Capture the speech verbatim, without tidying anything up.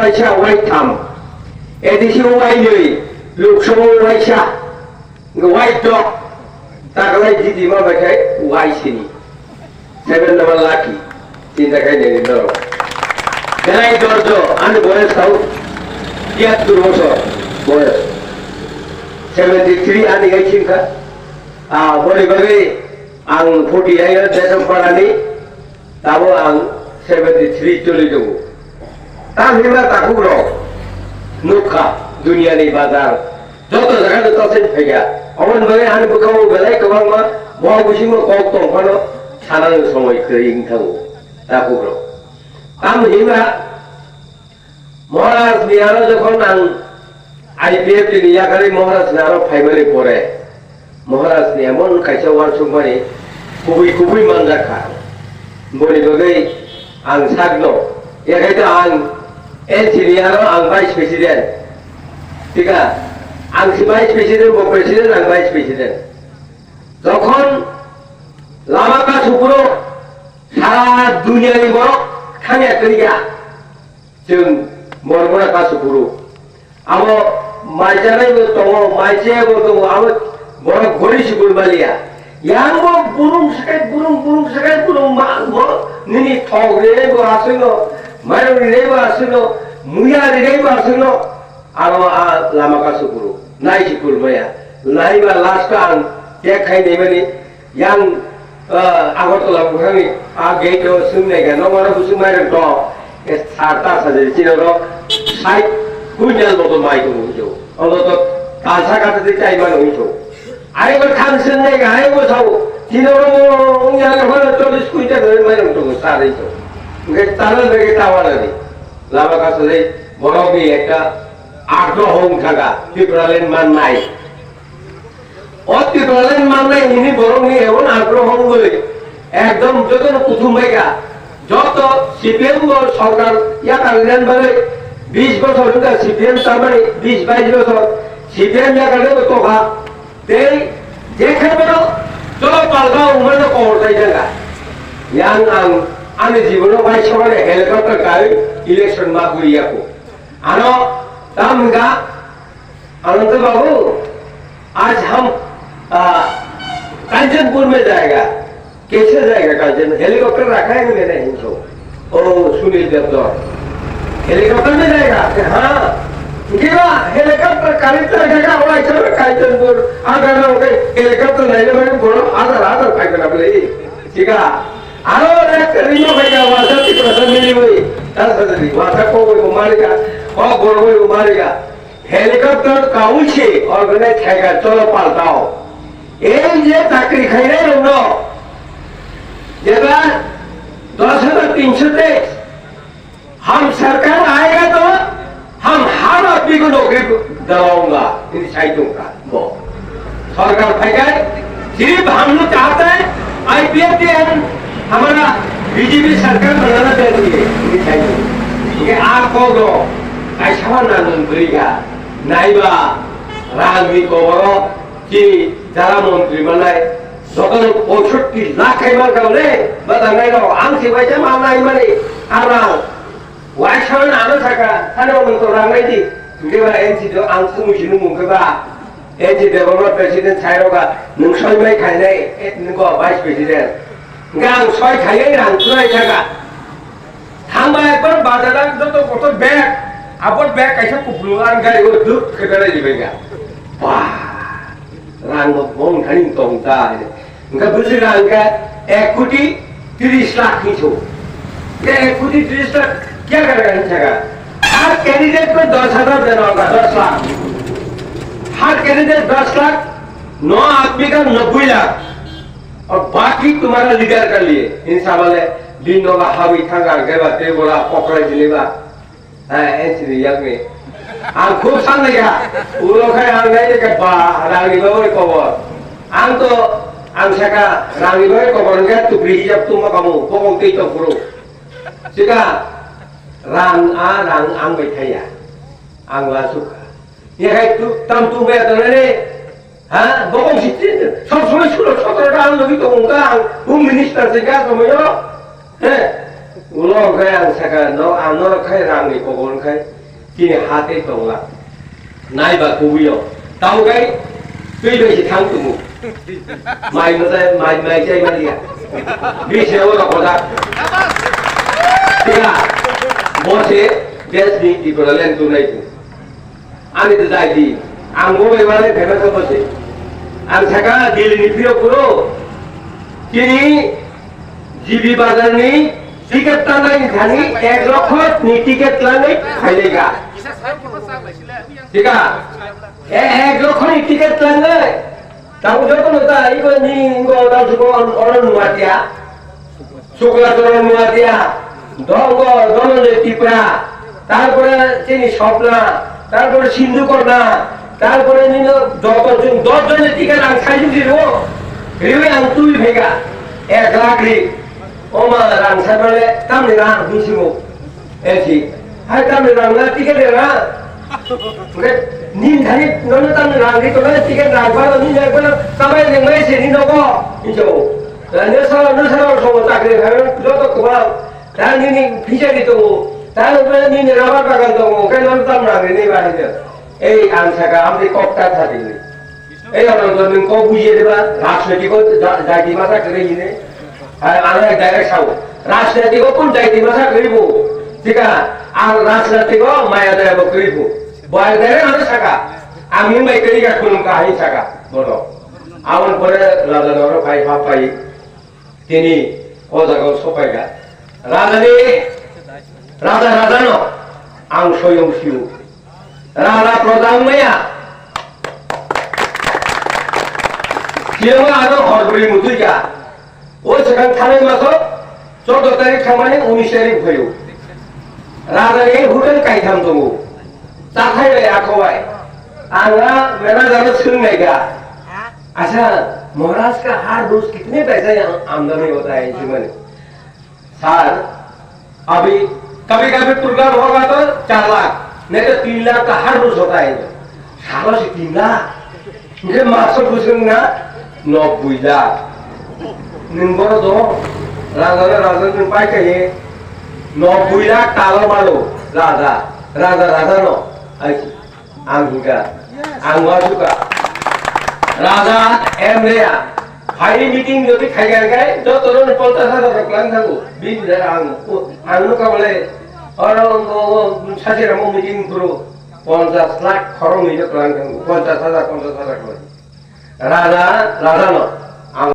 Waisa, waitham, A D C o wainwi, Lok Sabha o waisa, hwnkhe waidok, takalai G D ma bai khai waisini. Seven number lucky, chinta khai nini norok. Belai dorjo, ani boyos tau tiyattur bosor boyos. Seventy three ani gai chingkha. Ah, boni bagwi ang forty eight o date of birth ani, tabo ang seventy three choli tongo. Tam hinma takhuk rok nukha duniya ni bazar, joto jaga no tasai phaikha. Aboni bagwi ani bwkhango belai kwbangma bo bisingo kok tong phano sanani somoi kwrwi wng thango takhuk rok. Tam hinma Maharaj ni aro jokhon ang I P F T ni yakarwi Maharaj ni aro phaimani pore, Maharaj ni emon kaisa uansukmani kubui kubui manjak kha. Boni bagwi ang sakno, yakhai to ang N C ni aro ang Vice President. Thik na? Ang si Vice President, bo President, ang Vice President. Jokhon lama kasu phuru sara duniya ni borok thangya kwrwi ya. Chwng borok bono kasu phuru. Abo mai chanai bo tongo, mai chaya bo tongo, abo borok gori sukul baliya. Yang bo burung sakai burung, burung sakai burung ma, bo nini thok rinai bo aswino, mairung rinai bo aswino, muya rinai bo aswino, abo a lama kasu phuru. Nai sukul maya. Nai ba last ang tek khai nai mani, Yang, eh, Agartala bukhangni a gate o swngnai kha, "Nokmano bwswk mairang tong?" Ke sarta sajari chini oro sait quintal moto mai tongo hinwi. Obo to talsa kata tei chai mano hinwi. Are bo thang swngnai kha, are bo sao. Chini oro mo wngya le hono chollish quintal hwnwi mairang tongo, sar hinwi. Hwnkhe tala lagi tawa lagi. Lama kasu le borokni ekta agroho wngkha kha, Tipraland mannai. O Tipraland mannai hini borokni emon agroho wngwi ekdom jotono kuthum bai kha. Joto C P M bo sorkar yakar rinani bagwi bish bochor wngkha C P M chamani, bish baish bochor C P M yakar rinani tongkha. Tei jekhe bono cholo palka wngmano kobor chai thangkha. Yang ang ani jibono bai somani helicopter kai election ma guri yaku. Ano tam wngkha, अनंत बाबू, आज हम, आ, कंचनपुर में जाएगा। कैसे जाएगा कंचन? हेलीकॉप्टर रखा है कि मैंने इनको? ओ, सुनील देवधर, हेलीकॉप्टर में जाएगा? कि हाँ। कि वाह, हेलीकॉप्टर कलेक्टर जाएगा, वहाँ चलो कंचनपुर, अगर ना होते, हेलीकॉप्टर नहीं ना, मैंने बोला, आदर, आदर, भाई बना बोले, ठीक है। आरो एक रिंगो भाई का वासा की प्रसन्न मिली हुई, दस हजार की वासा को वो मारेगा, और बोल वो मारेगा। Helicopter kaui se organize khai kha, cholo paltao. Ei je chakri khainai rokno jeba dos hajar tinsho teis, "Hum sarkar aayega to hum har aadmi ko naukri dilaunga," hini sai tongkha bo. Sarkar phaikai, sirf hum log chahte hain, I P F T and hamara B J P sarkar banana chahti hai, hini sai tongkha. Ye aap kok rok, kaisa ma nangnung bwrwi kha. Naiba, rangni koboro chini jara montri manai, jotono poisotti lakh khai mankha le, batangnai rok, ang se waisa ma nai mani, a rang, waisa ma ano saka, sani bo nwng to rang nai di, hwnkhe ba N C do ang sumui sini mung khe ba, N C Debbarma president sai rok ba, nwng soi mai khainai, eh, nwng bo vice president, hwnkhe ang soi khaiwi rang chwrai thaka. Thangba ekbar bazar ang joto kotor bag, abot bag kaisa kupulung ang gari o duk khe berai di bega. Wah, rang bo bong thani tong ta. Engka busi rang ka ek koti tris lakh ni so. Ke ek koti tris lakh kya karega hinsa ka? Har candidate ko das hazar dena hoga, das lakh. Har candidate das lakh, no aadmi ka nabboi lakh. और बाकी तुम्हारा लीडर कर लिए, इन सामाने दिन नोगा हावी थांगा, गेबा, तेबोला, पकड़े जिलेबा, हाँ, ऐसे नहीं याद में। Ang khub san lega, ulo khai ang nai lega ba, rangni bagwi kobor. Ang to, ang saka, rangni bagwi kobor, nge tupri hijab tuma kamu, bokong tei to kuru. Sika, rang a, rang ang bai thaya. Ang la suka. Ye khai tu, tam tu me to ne, Ha? Bokong si tin, sob somoi sulo sotro ta ang logi tongo ka ang, home minister se ka somoi yo. He? Ulo hwnkhe ang sakha, no, ang norok khai rangni kobor wngkhai, chini ha tei tongla. Naiba kubuio. Tamo khai twi bai se thang tumu. Mai no jai, mai, mai jai maliya. Bisi o rok hoda. Tiga. Bo se desh ni Tipraland tu nai tu. Ani to jai di. Ang bo bai wale phema kha bo se. Ang sakha Delhi ni phiro kuro. Chini G B Bazar ni ticket tanai thani ek lokho ni ticket tanai khailai ga. Tika. E, ek lokho ni ticket tanai. Tamo joto no ta, ibo ni ingo dal suko on, on nuatia. Sukla Choron Nuatia, Dongo, Dhananjoy Tripura, tarpore chini Sopna, tarpore Sindhu Korna, tarpore nino joto chwng dos jonni ticket ang saijwk di rwo. Riwi ang twi phega, ek lakh ri. O ma rang saimale tamni rang hinwi simo. Esi. Hai tamni rang na ticket rang na. Oke, nin thani nono tamni rang ri kono ticket rang ba ni jak ba tamai ning mai se ni nogo. Ijo. Rang ne sala ne sala so chakri hai joto kwbang. Ta nini pijari tongo, ta nini rubber bagan tongo, khe nono tam rang rini bahai de. Ei ang saka amri kok ta thadini. Ei orang to nung kok bujiye deba, rajniti ko ja-, jati masa kere ine. Hai, ang ek direct sao. Rajniti ko pun jati masa kere bo. Tika, ang rajniti ko maya daya bo kere bo. Bo ek direct ang saka. Ang nung bai kere ka khulum ka hai saka. Bodo. Awon pore lada doro pai hapai. Tini o jaga o sopaikha. Rajani, raja, rajano ang soyong sio. Raja proja wngmaya. Siyama ano hor bwrwi mutuikha. O swkang thanai maso chordo tarik thangmani unis tarik phaio. Rajani hotel kaitham tongo. Chathai bai akho bai. Ang a manager no swngnaikha. Acha, महाराज का हर रोज कितने पैसे यहाँ आमदनी होता है जीवन? सर, अभी कभी कभी प्रोग्राम होगा तो चार लाख, नहीं तो तीन लाख का हर रोज होता है। सालों से तीन लाख? ये मास्टर पूछेंगे ना, नब्बे lakh. Nung boro do, raja na raja nung pai kaiye, noboi lakh talo malo, raja, raja, raja no, ai, ang hingka, ang wasuka. Raja M Rea, hai meeting jodi khai khai khai, joto no ponchash hajar rok lang thango, bini da ang, ang no kabale, oro, o, o, sasi ramo meeting kuro, ponchash lakh khorok ni jok lang thango, ponchash hajar, ponchash hajar kore. Raja, raja no.